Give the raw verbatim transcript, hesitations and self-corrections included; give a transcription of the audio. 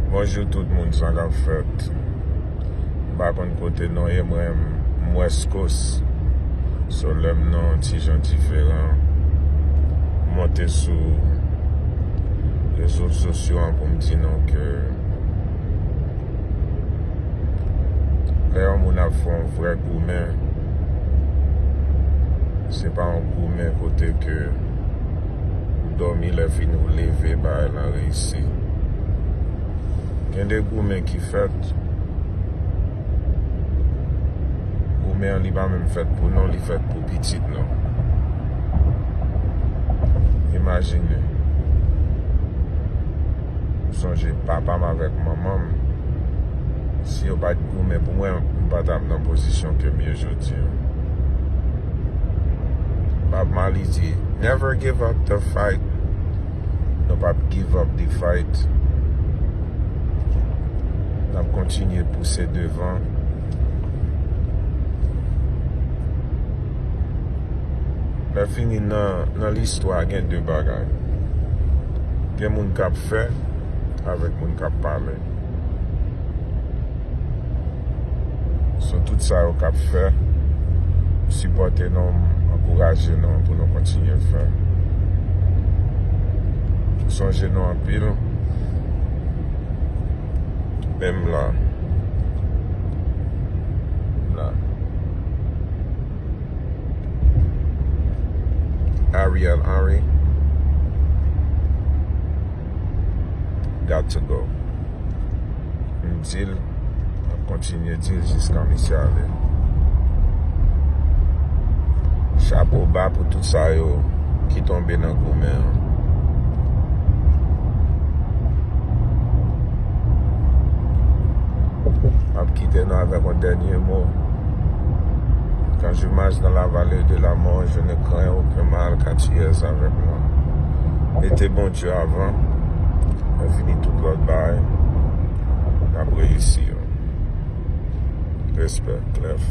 Bonjou tout moun, sa k ap fèt? M pa konn kote nou ye, mwen, m West Coast. So, lè m nan yon ti jan diferan, m monte sou rezo sosyo an pou m di nou ke lè yon moun ap fè yon vrè goumen, se pa yon goumen kote ke ou dòmi, lè fini ou leve, bagay lan reyisi. Gen de goumen ki fèt, goumen an li pa menm fèt pou nou, li fèt pou pitit nou. Imajine, m sonje papa m avèk manman m, si yo pa t goumen pou mwen, m pa t ap nan pozisyon ke m ye jodi a. Bob Marley di, "Never give up the fight." Nou p ap give up the fight. N ap kontinye pouse devan. Lè fini nan, nan listwa, gen de bagay. Gen moun k ap fè avèk moun k ap pale. So, tout sa yo k ap fè, sipòte nou, ankouraje nou pou nou kontinye fè. M sonje nou anpil. Men m la. M la. Ariel Henry got to go. M di l, m ap kontinye di l jiska misye ale. Chapo ba pou tout sa yo ki tonbe nan goumen an. M ap kite nou avèk yon dènye mo. Quand je marche dans la vallée de la mort, je ne crains aucun mal, car tu es avec moi. Mete Bondye avan, lè fini tout lòt bagay, n ap reyisi yo. Respè, Clef.